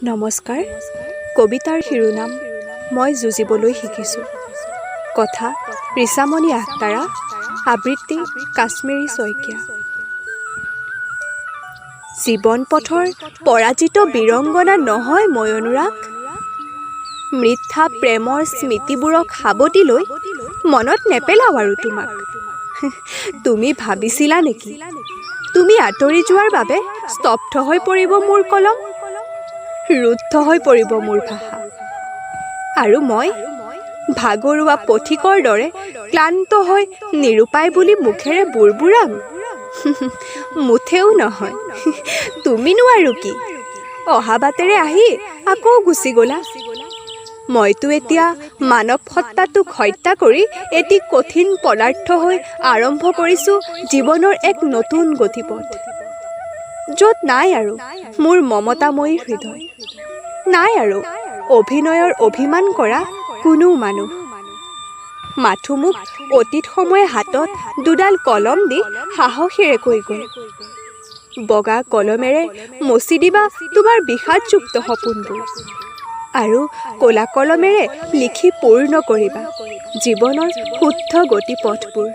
নমস্কাৰ। কবিতাৰ শিৰোনাম "মই যুঁজিবলৈ শিকিছোঁ"। কথা ৰিচামণি আখতাৰা, আবৃত্তি কাশ্মীৰী শইকীয়া। জীৱন পথৰ পৰাজিত বীৰংগনা নহয় মই অনুৰাগ। মিথ্যা প্ৰেমৰ স্মৃতিবোৰক সাৱটি লৈ মনত নেপেলাওঁ আৰু তোমাক। তুমি ভাবিছিলা নেকি, তুমি আঁতৰি যোৱাৰ বাবে স্তব্ধ হৈ পৰিব মোৰ কলম, ৰুদ্ধ হৈ পৰিব মোৰ ভাষা আৰু মই ভাগৰুৱা পথিকৰ দৰে ক্লান্ত হৈ নিৰুপায় বুলি মুখেৰে বুৰবুৰাম? মুঠেও নহয়। তুমিনো আৰু কি, অহা বাটেৰে আহি আকৌ গুচি গ'লা। মইতো এতিয়া মানৱ সত্তাটোক হত্যা কৰি এটি কঠিন পদাৰ্থ হৈ আৰম্ভ কৰিছোঁ জীৱনৰ এক নতুন গতিপথ, য'ত নাই আৰু মোৰ মমতাময়ী হৃদয়, নাই আৰু অভিনয়ৰ অভিমান কৰা কোনো মানুহ। মাথো মোক অতীত সময়ে হাতত দুডাল কলম দি সাহসেৰে কৈ গ'ল, "বগা কলমেৰে মচি দিবা তোমাৰ বিষাদযুক্ত সপোনবোৰ আৰু ক'লা কলমেৰে লিখি পূৰ্ণ কৰিবা জীৱনৰ শুদ্ধ গতিপথবোৰ।"